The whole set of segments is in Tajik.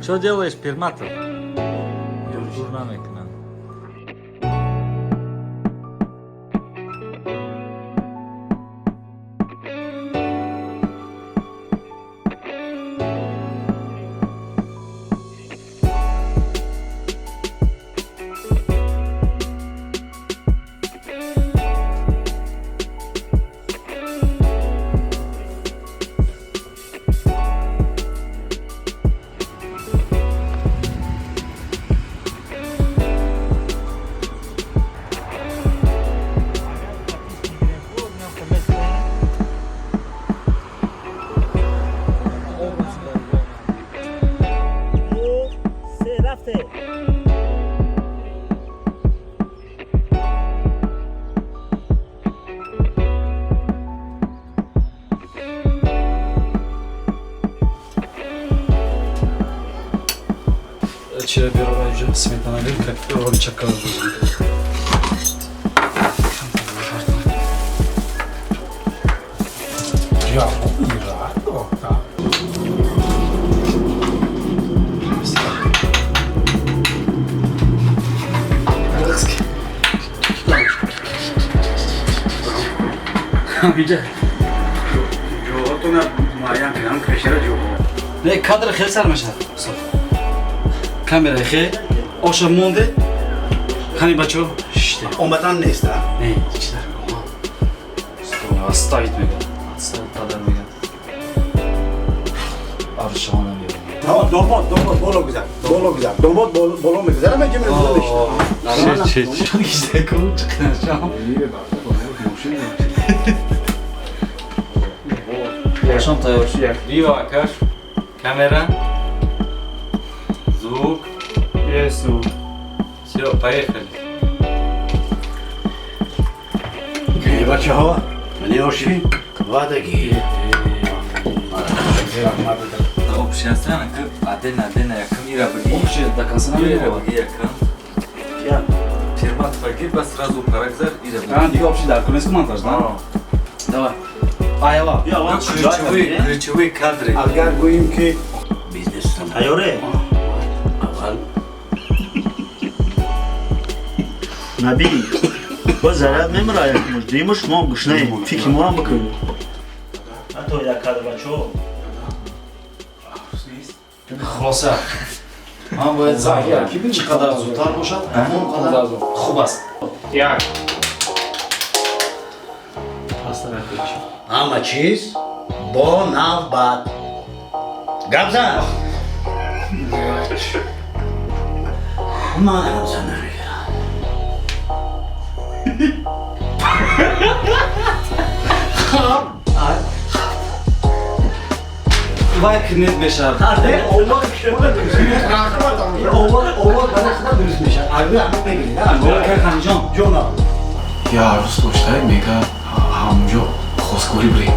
Что делаешь, Пирматов? Дур намекунам. Ду, се, рафте. Чира беру айҷа сметана бер, как роли чакка. Ja, Ира, Ҳамиҷа. ҷоҳотона муайян кунам, кашира ҷоҳо. Не, кадр хел сар мешавад. Камера хе оша монде. Хани бачо, шиште. Омадан нест, а? Не, чи дар. Оставить мегӯяд. Отставить падар мегӯяд. Аршона мегӯяд. Домод, домод, боло гузар, боло гузар. Домод боло мегузара, меҷа мегузар. Чи, чи, чи? Чӣ ку чиқнашам. Шом тайёр шуд. Биё, акаш. Камера. Звук. Есть звук. Все, поехали. Бачаҳо, мани оши вадаги. Общая сцена, как отдельно, отдельно, якам ира бги. Общее до конца Ира намедавад. бги якам. Пирмат фагир, бас сразу парагзар, ира А, бги. дига общий дар кунеску монтаж, да? Давай. Аява. Ну, ключевые, ключевые кадры. Агар гӯем, ки бизнес Тайёре? Аввал Наби, боз заряд мемира якмуш. Дуюмуш мо гушнаем. Фикри моам бикун. Ҳатто як кадр, бачо. Хулоса. Ман бояд занг чӣ қадар зудтар бошад, ҳамон қадар хуб аст. Як. Ҳама чиз бо навбат. Гап зан. Ман гап зан намегирам. Вай кнет мешавад. Овар барои худат дуруст мешавад. Арби ҳама мегирӣ. Ханҷон. Ҷона. Я арӯз доштай, мега, ҳамонҷо хостгорӣ бирем.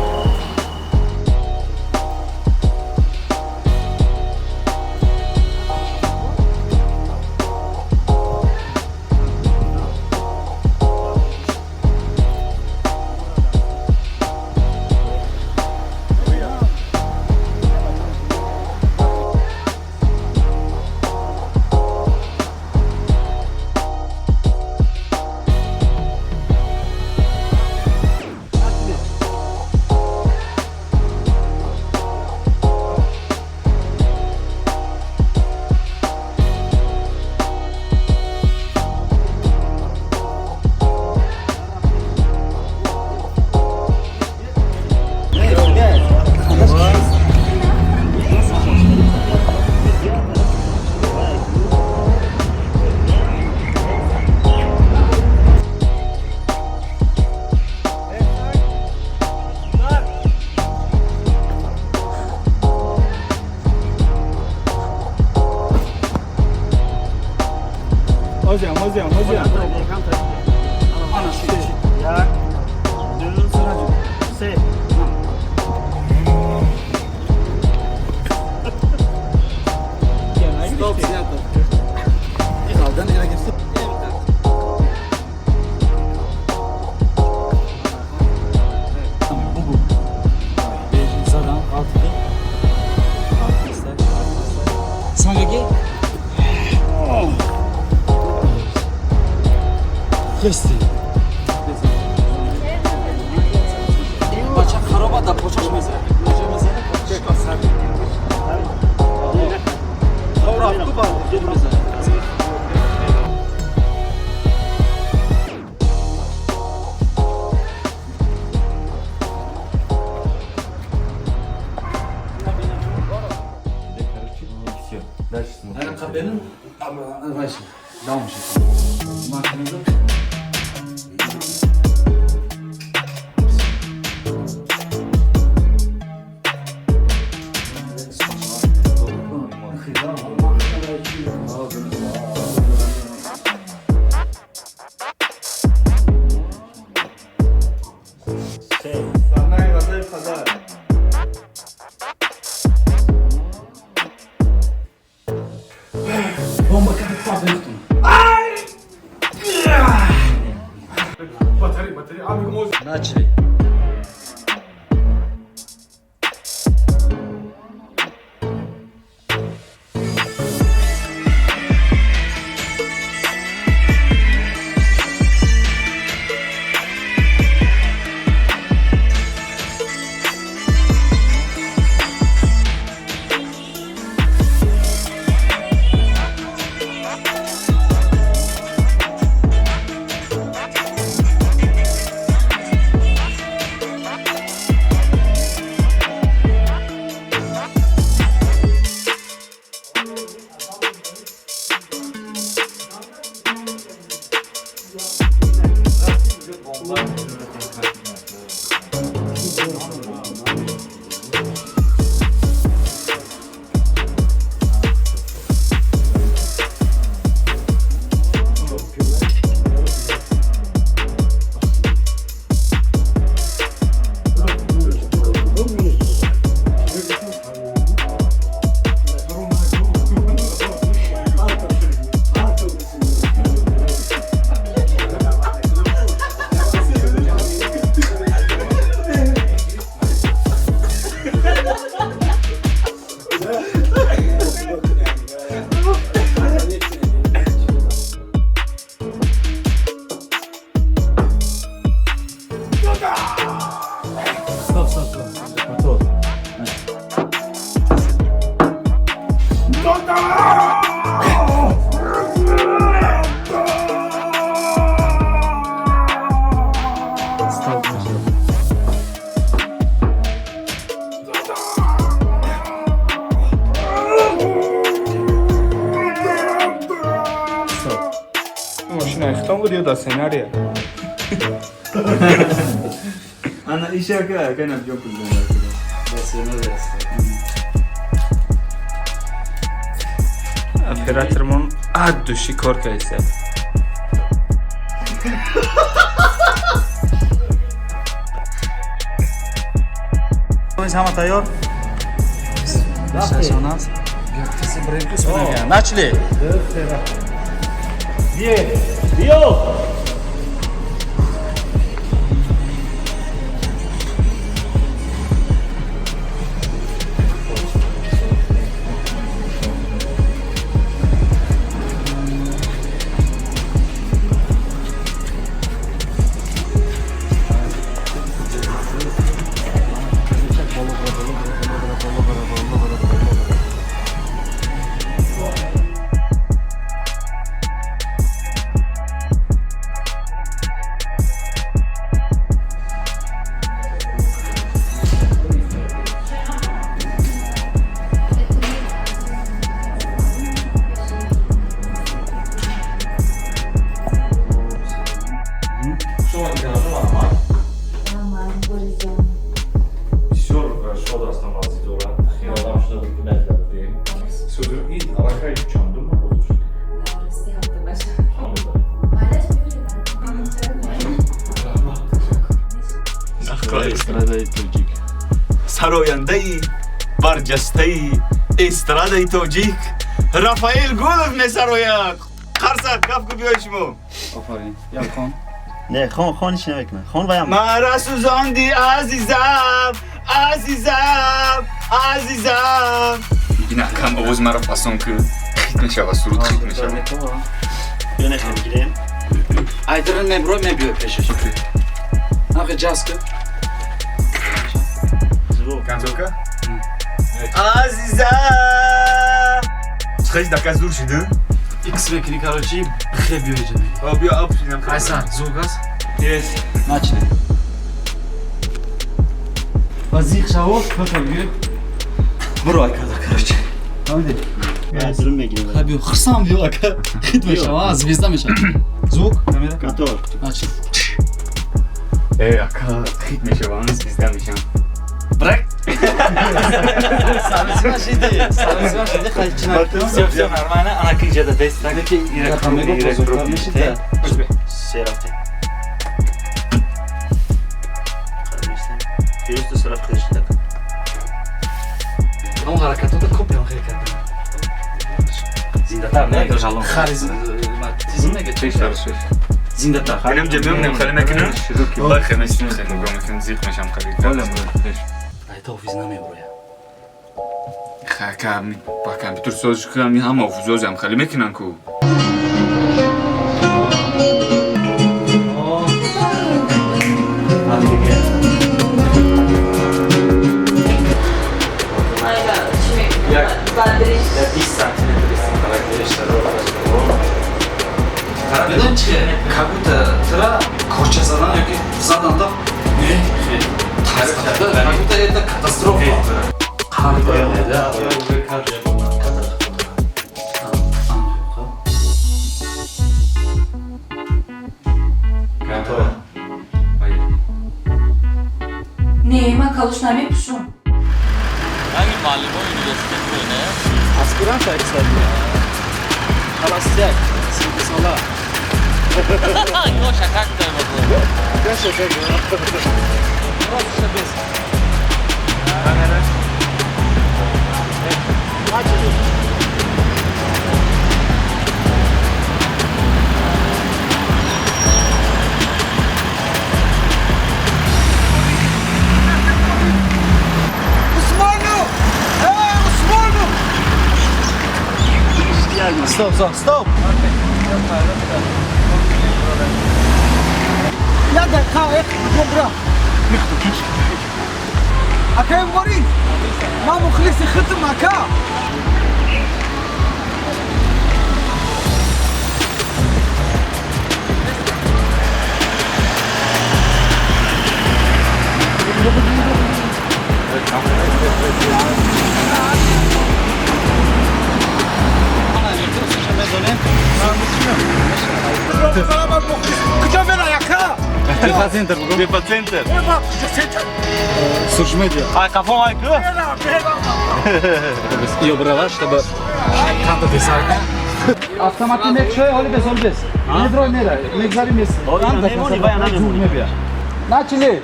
Озиам, озиам, озиам. Як, ду, се. Стоп, снято. Қалдан ира гирифта. Бугу. Задам, қалтиди. Санга. Почаш мезанад. Начали. Стоп, стоп, стоп. Машина ихтом буд ё дар сценария? Ана ишака, кай набҷон пул Оператормон ад души кор кардааст. Ҳама тайёр? Начали. Биё! Сарояндаи барҷастаи эстрадаи тоҷик Рафаэл Гулов месарояд. Қарсак кафку биёй шумо. Офарин. Як хон. Не, хон, хон ҳеч намекунад. Хон ваям. Мара сӯзонди азизам, азизам, азизам. Инакам овози маро фасон ки хит мешавад, суруд хит мешавад. Ё не, хел гирем. Айдарин меброй мебиёй пешаш. Нахе ҷаз ки. Концовка? Азизам! Чихеш дака зур шиду? Икс мекунӣ, короче, бихе биёй ҷа. О, биё об шидам. Айсан, звук аст? Yes. Начали. Ва зиқ шаво, фака биёй. Биро ака, короче. Фаҳмидӣ? Зурм мегирем. Ха биё, хурсанд биё ака. Хит мешава, звезда мешава. Звук, камера. Готов. Начали. Э, ака, хит мешава, звезда мешавам. Брак. Сарсима шиди, сарсима шиди, хай чина. Все, все нормально, ана киҷада бест так. Неки ира мего бузургтар мешида. Се рафтем. Фирӯз ту сараф хеле шида. Ҳамон ҳаракатота копиям хеле кардам. Зиндатар, не? Жалон. Харизматизм мега чӣ? Зиндатар. Инам ҷа мемонем, хеле мекунем. Валлоҳи хеле мешинем, хеле нигоҳ мекунем, зиқ мешам хеле. Айта офис намеброя. Ха, ба компютер созиш кунам, ҳама офизозам хеле мекунан ку. Як 20 сантиметр Медонӣ чи? Как будто тра корча задан ёки задан да не, как будто это катастрофа. Не, ман калош намепӯшам. Ранги муаллимои университет не? Аспирант аксар. Холостяк, 30 сола. Ино шакак даем. Шакак. Просто без. Камера. Начали. Стоп, стоп, стоп! Акай Борис, ма мухлиси хитм ака. Куҷо мера яка? Бефа центр бугу. Бефа центр. Суржмедиа. Ай қафо ай ку? Ё брала, чтобы канта писарка. Автомати мекшои, ҳоли бес, ҳоли бес. Медро мера, мегзари мес. Намемонӣ, вай намемонӣ. Начали.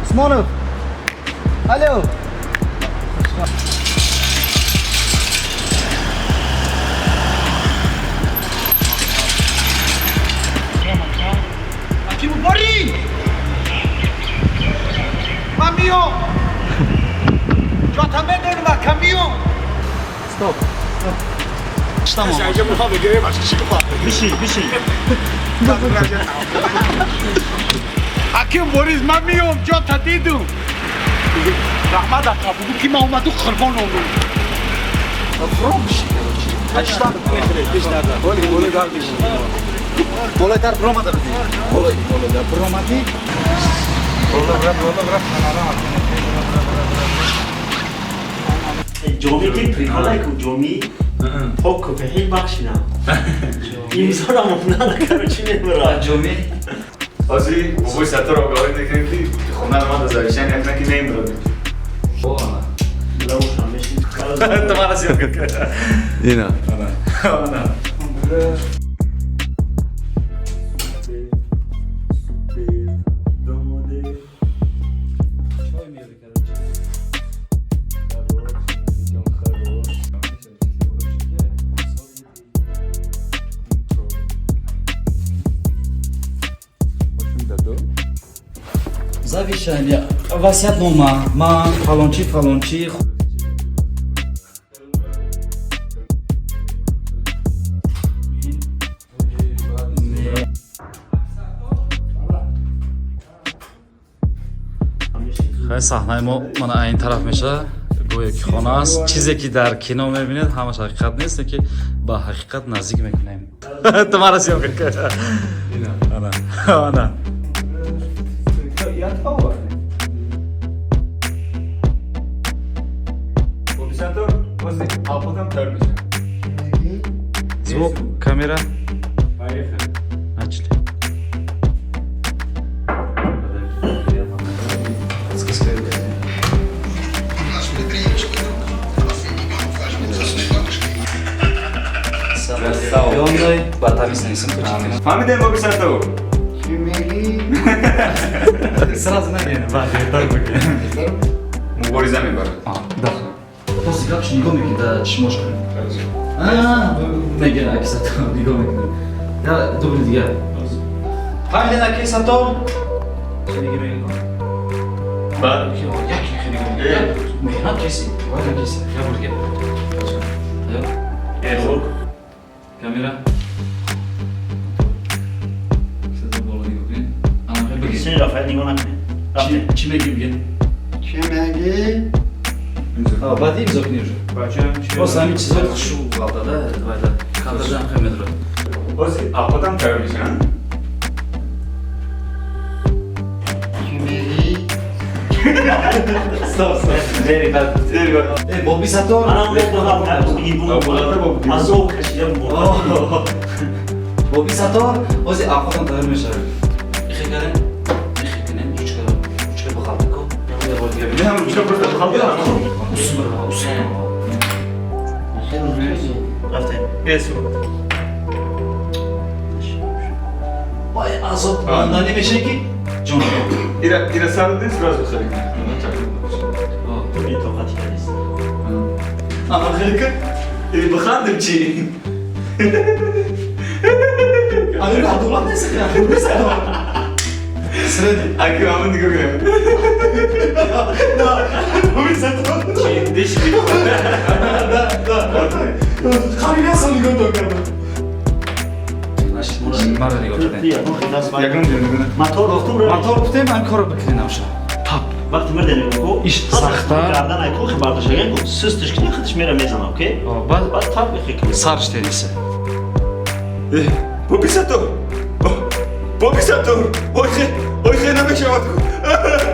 Усмонов. Алло. Борис! Ман миём. Ҷота медонам ака миём. Стоп. Биши, биши. Аким Борис, ман миём, ҷота дидум. Раҳмат ака, бугу ки ман омаду қурбон омадум. Бро биши, короче. Аштан пеш дарда. Болои дар биши. Болои дар бромада биди. Болои болои дар бромади. Ҷоми ки приколай ку ҷоми пок ку ҳеҷ бахшинам. Имзора монда короче мемира. Ҷоми Ҳозир бобои Саттор огаҳӣ мекунем ки хона ма да завещание накунад ки намемирад. Лавушам мешин. Ту мара съёмка карда. Ина. Ана. чой меёри, короче. Завещание, васиятнома, ман фалончи фалончи. Хай, саҳнаи мо мана айн тараф меша, гӯё ки хона аст. Чизе ки дар кино мебинед, ҳамаш ҳақиқат нест, ки ба ҳақиқат наздик мекунем. Ту мара съёмка кар. Ана, ана. Я това. Боби Саттор, бози алпотам тайёр мешавад. Звук, камера. Поехали. Начали. Ба тамиз несим. Фаҳмидем, Боби Саттор? Сразу нагӯем, баъд дертар бигӯем. Мубориза мебарад. Да. Просто гапш нигоҳ мекунӣ, да чишмош кунӣ. Мегӯян аки Саттор, нигоҳ мекунӣ. Я дубли дигар. Фаҳмидем, аки Саттор? Чӣ мегӣ, мегӯ? Баъд Як хеле нигоҳ мекунӣ. Меҳнат кеси, вайра кеси. Я бор дигар. Тайёр? Звук. Камера. Саттор, боло нигоҳ кунед. Ана, бигӣ. Сини Рафаэл нигоҳ накунед. Рафтем. Чӣ мегӣ, бигӯ? Чӣ мегӣ? Баъд имзо кунӣ уже. Просто ҳамин чизҳои хушу ғалта, да, вайда. Кадрда ҳам хел медурад. Бози алпотам тайёр мешавад. Чӣ мегӣ? Стоп, стоп. Дери бад. Э, Боби Саттор. Ана бу азоб кашидам. Боби Саттор, ози авқотам тайёр мешавад. Ихе карен, ихе кунен, ручка, ручка бағалта ку. Я бор дигар. Не, ручка просто бағалта. Усум бирава, усум бирава. Рафтем. Есу. Вай, азоб манданӣ мешавад ки ҷон. Ира сар дидем, сразу хеле. Бетоқатӣ кардист. Ама хеле кар. Или бихандем чӣ? Ами адолат нест, Боби Саттор. Среди. Аки мамон нигоҳ кунем. Боби Саттор. Чӣ диши? Да, да. Қабила нигоҳ кардам. Мара нигоҳ кунед. Ягон ҷо нигоҳ. Мотор гуфтум. Мотор гуфтем, ҳамин корро бикунед намша. Тап. Вақти мирдем ку. Иш сахттар. Гардан ай кухи бардошаген ку. Сустиш кини худш мера мезана, окей? Баъд Баъд тап ихе кунӣ. Сарш тениса. Боби Саттор! Боби Саттор! Ой, хе, ой, хе намешавад ку.